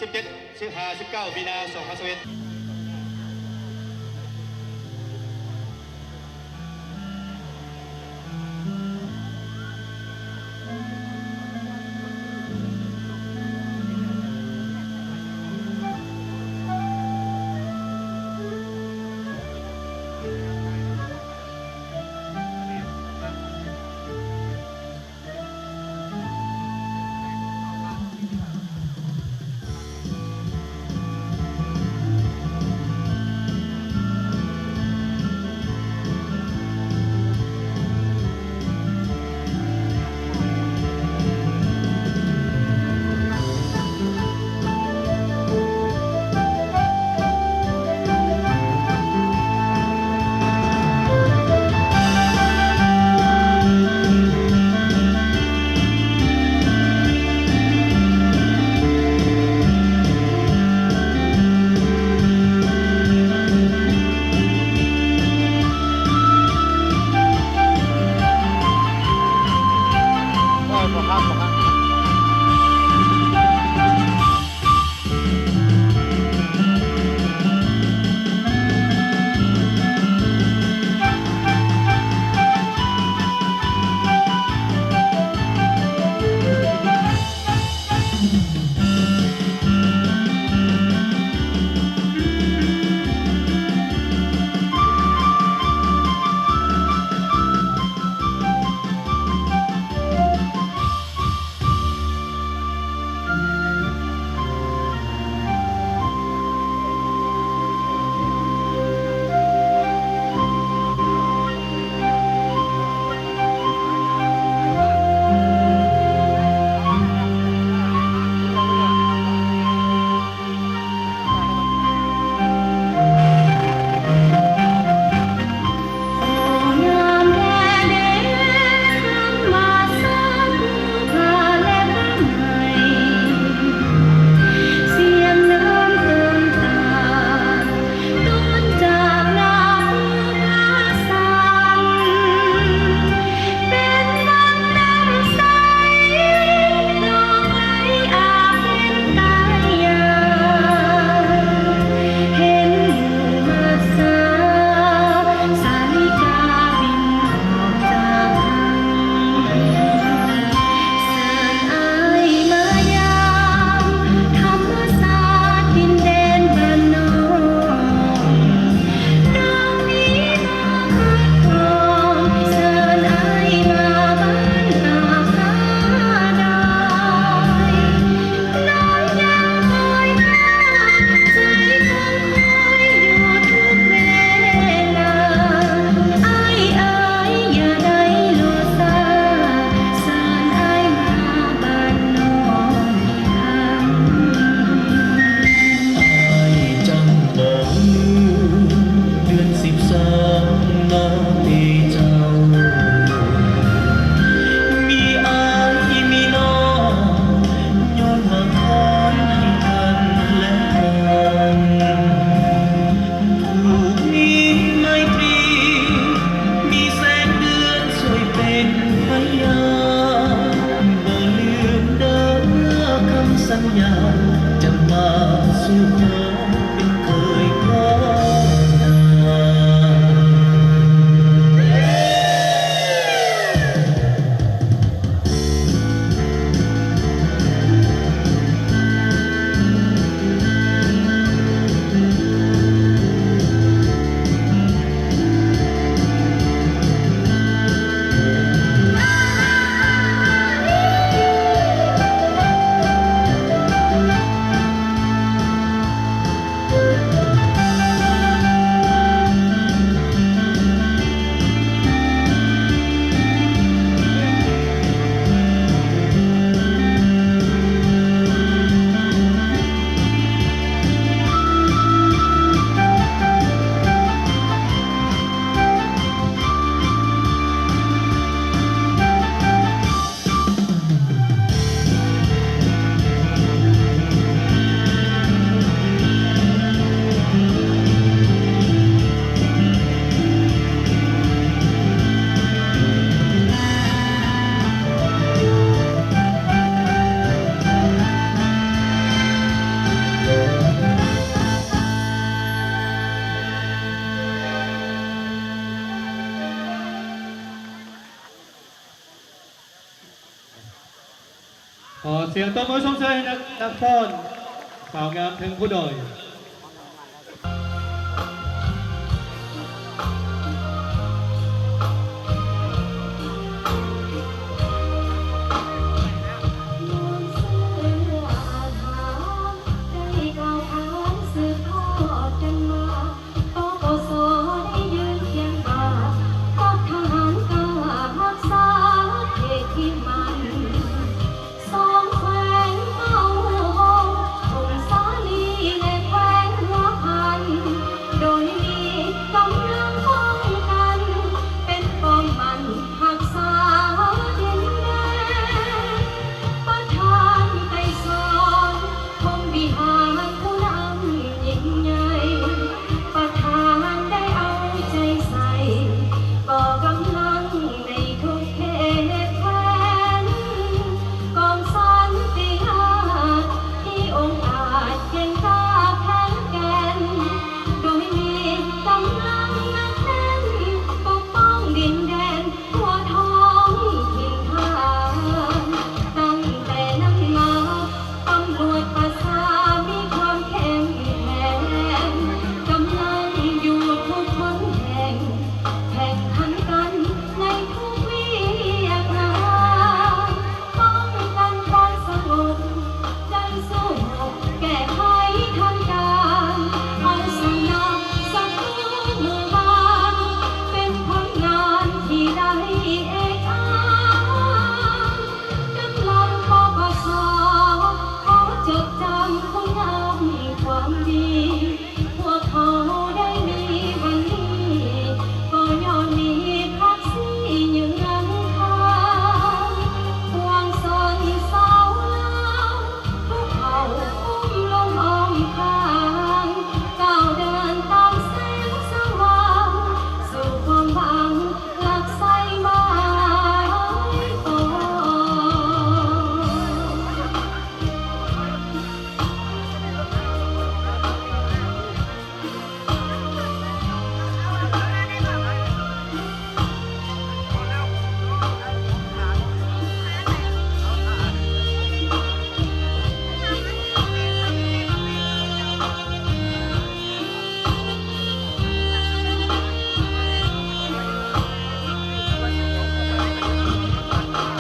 ສິບເຈັດ ສິບຫ້າ ສິບເກົ້າ ມີນາ ສອງພັນຊາວເອັດ. ອ້າຍຈັ່ງບອກເດືອນສິບສອງ ນ້ອງເອີຍເຈົ້າ ມີອ້າຍມີນ້ອງ ຍ້ອນວ່າຄອນໃຫ້ກັນແລະກັນ ຜູ້ມີໄມຕີ ມີແສງເດືອນຊ່ວຍເປັນພະຍານ ບໍ່ລືມເດີຄຳສັນຍາ ຈະມາສູ່ຂໍເປັນເຂີຍຂອງນາງ. ສຽງຕົບມືຊົມເຊີຍໃຫ້ນັກຟ້ອນສາວງາມເທິງພູດອຍ. ສອງແຂວງເກົ້າຫົກ ທົ່ງສາລີ ແລະ ແຂວງຫົວພັນ ໂດຍມີກຳລັງປ້ອງກັນ ເປັນປ້ອມໝັ້ນຮັກສາດິນແດນ. ປະທານໄກສອນ ພົມວິຫານ ຜູ້ນຳຍິ່ງໃຫຍ່ ປະທານໄດ້ເອົາໃຈໃສ່ ກໍກຳລັງໃນທຸກເຂດແຄວ້ນ ກອງສັນຕິລາດ ທີ່ອົງອາດເກັ່ງກ້າແຂງແກ່ນ ໂດຍມີກຳລັງໜັກແໜ້ນ ປົກປ້ອງດິນແດນ ທົ່ວທ້ອງຖິ່ນຖານ. ຕັ້ງແຕ່ນັ້ນມາ ຕຳຫຼວດປາສາດມີຄວາມເຂັ້ມແຂງ ກຳລັງຢູ່ທຸກຫົນແຫ່ງ ແຂ່ງຂັນກັນໃນທຸກວຽກງານ ປ້ອງກັນຄວາມສະຫງົບ ໄດ້ສູ້ຮົບແກ້ໄຂທັນການ ເອົາຊະນະສັດຕູໝູ່ມານ ເປັນຜົນງານທີ່ໄດ້ເອກອານ. ກຳລັງ ປປສ ຂໍຈົດຈຳຄຸນງາມຄວາມດີ ພວກເຮົາໄດ້ມີວັນນີ້ ກໍຍ້ອນມີພັກສີເຍືອງຄານ ປວງຊົນຊາວລາວ ທຸກເຜົ່າ ກຸ່ມລຸ່ມອ້ອມຂ້າງ ກ້າວເດີນຕາມແສງສະຫວ່າງ ສູ່ຄວາມຫວັງຫຼັກໄຊໝາຍປອງ.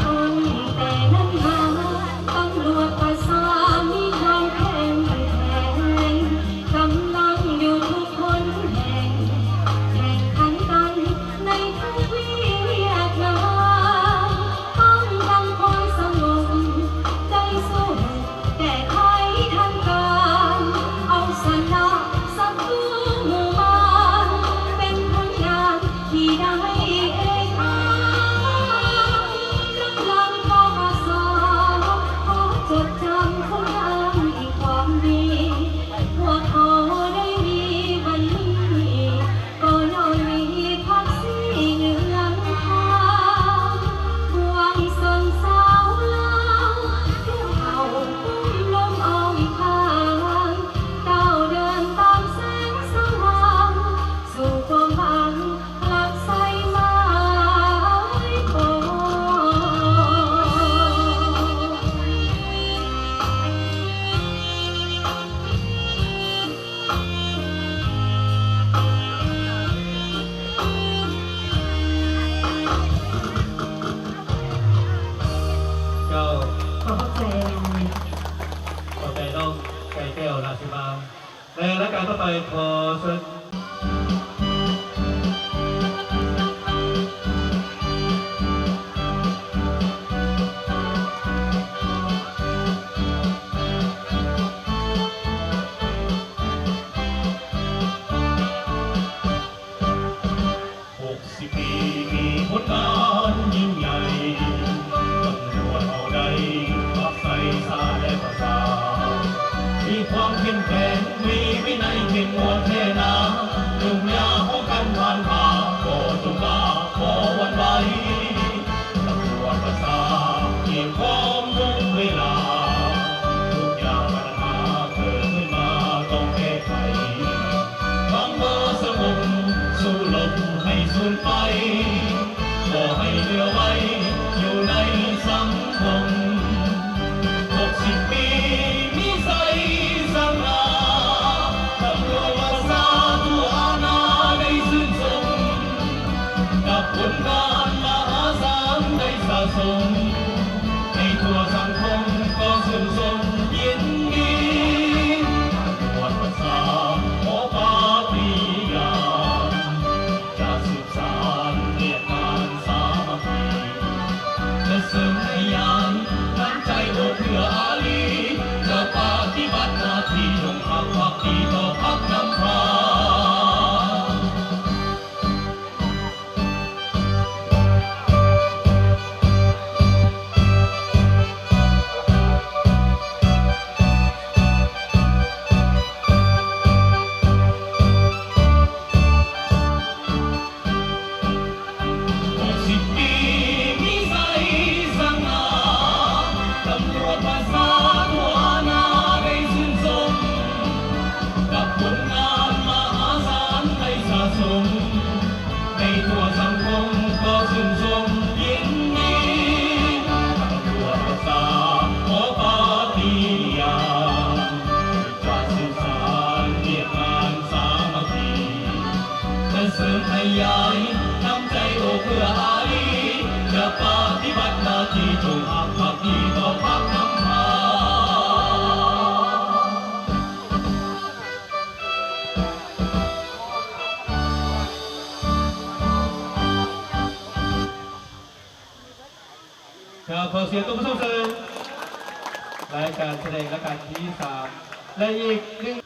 ຕັ້ງແຕ່ນັ້ນມາ ຕຳຫຼວດປາສາດມີຄວາມເຂັ້ມແຂງ ກຳລັງຢູ່ທຸກຫົນແຫ່ງ ແຂ່ງຂັນກັນໃນທຸກວຽກງານ ປ້ອງກັນຄວາມສະຫງົບ ໄດ້ສູ້ ແກ້ໄຂທັນການ ເອົາຊະນະສັດຕູໝູ່ມານ ເປັນຜົນງານທີ່ໄດ້ເອກອານ. ກຳລັງ ປປສ ຂໍຈົດຈຳຄຸນງາມຄວາມດີ ພວກເຮົາໄດ້ມີວັນນີ້ ກໍຍ້ອນມີພັກສີເຍືອງຄານ ປວງຊົນຊາວລາວ ທຸກເຜົ່າກຸ່ມລຸ່ມອ້ອມຂ້າງ ກ້າວເດີນຕາມແສງສະຫວ່າງ ສູ່ຄວາມຫວັງຫຼັກໄຊໝາຍປອງ. ເຈົ້າ ຂອບໃຈຫຼາຍ ຂອບໃຈນ້ອງໄກ່ແກ້ວ ລາຊິມາ ແລະ ລາຍການຕໍ່ໄປ ຂໍເຊີນ ຫົກສິບປີມີຜົນງານຍິ່ງໃຫຍ່ ຕຳຫຼວດເຮົາໄດ້ຮັບໃຊ້ຊາດແລະປະຊາ ມີຄວາມເຂັ້ມແຂງ ມີວິໄນເຂັ້ມງວດແທ້ໜາ ຫຍຸ້ງຍາກປ້ອງກັນຜ່ານມາ ບໍ່ຈົມບາ ບໍ່ຫວັ່ນໄຫວ ຕຳຫຼວດປະຊາ ກຽມພ້ອມທຸກເວລາ ທຸກຢ່າງບັນຫາເກີດຂຶ້ນມາຕ້ອງແກ້ໄຂ ຄວາມບໍ່ສະຫງົບສູ້ລົບໃຫ້ສູນໄປ ບໍ່ໃຫ້ເຫຼືອໄວ້ຢູ່ໃນສັງຄົມ ປົກ ຂໍສຽງຕົບມືສົ່ງເສີມ ລາຍການສະແດງລາຍການທີສາມ ແລະ ອີກໜຶ່ງ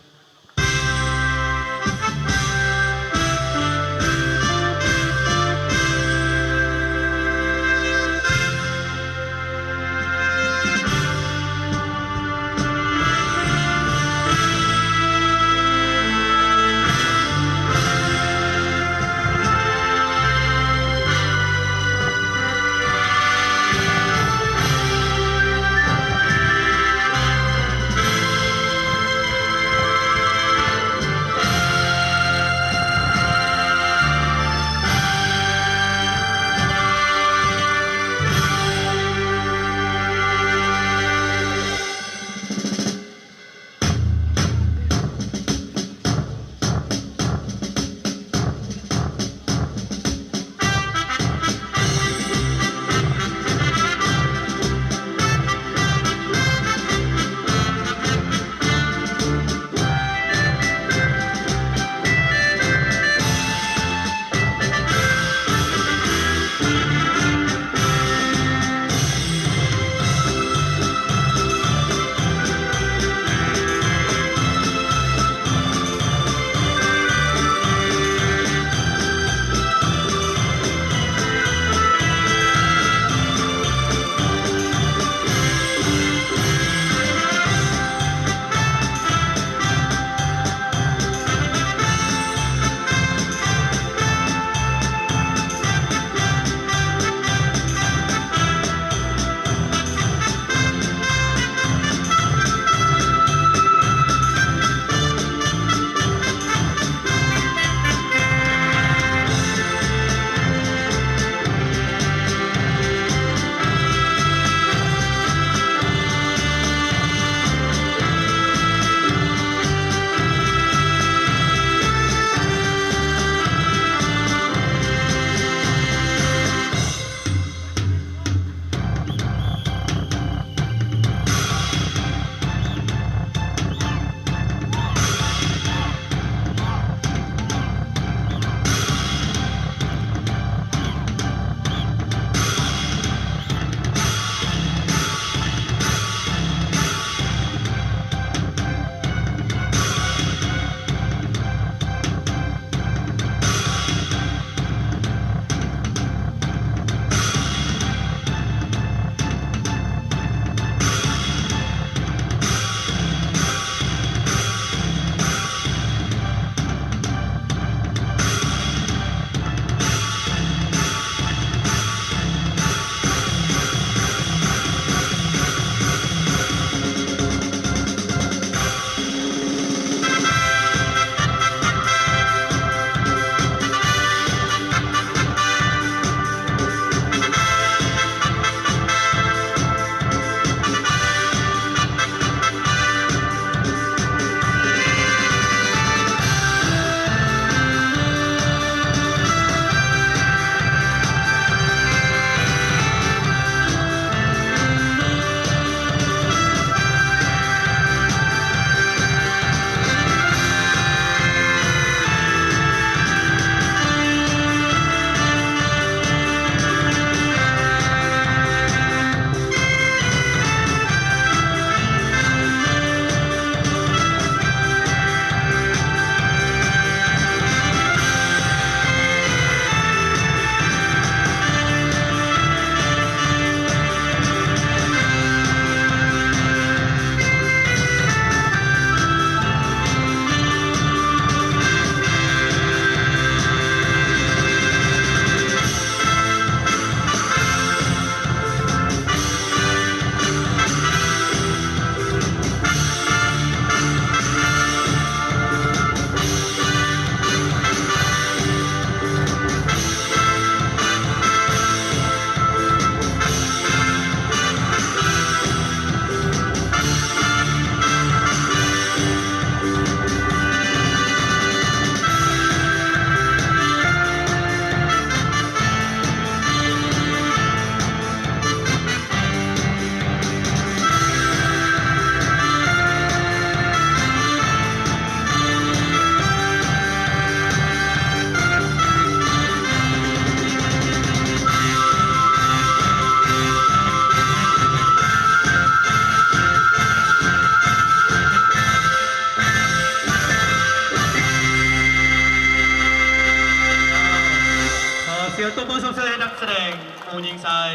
ສຽງຕົບມືຊົມເຊີຍໃຫ້ນັກສະແດງຜູ້ຍິງຊາຍ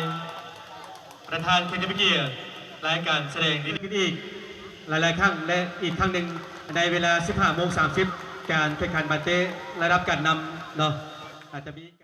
ປະທານເຄນທີ່ມີກຽດ ລາຍການສະແດງດີຂຶ້ນອີກຫຼາຍໆຄັ້ງ ແລະ ອີກຄັ້ງໜຶ່ງໃນເວລາ ສິບຫ້າໂມງສາມສິບ ການແຂ່ງຂັນບານເຕະລະດັບການນຳເນາະ ອາດຈະມີ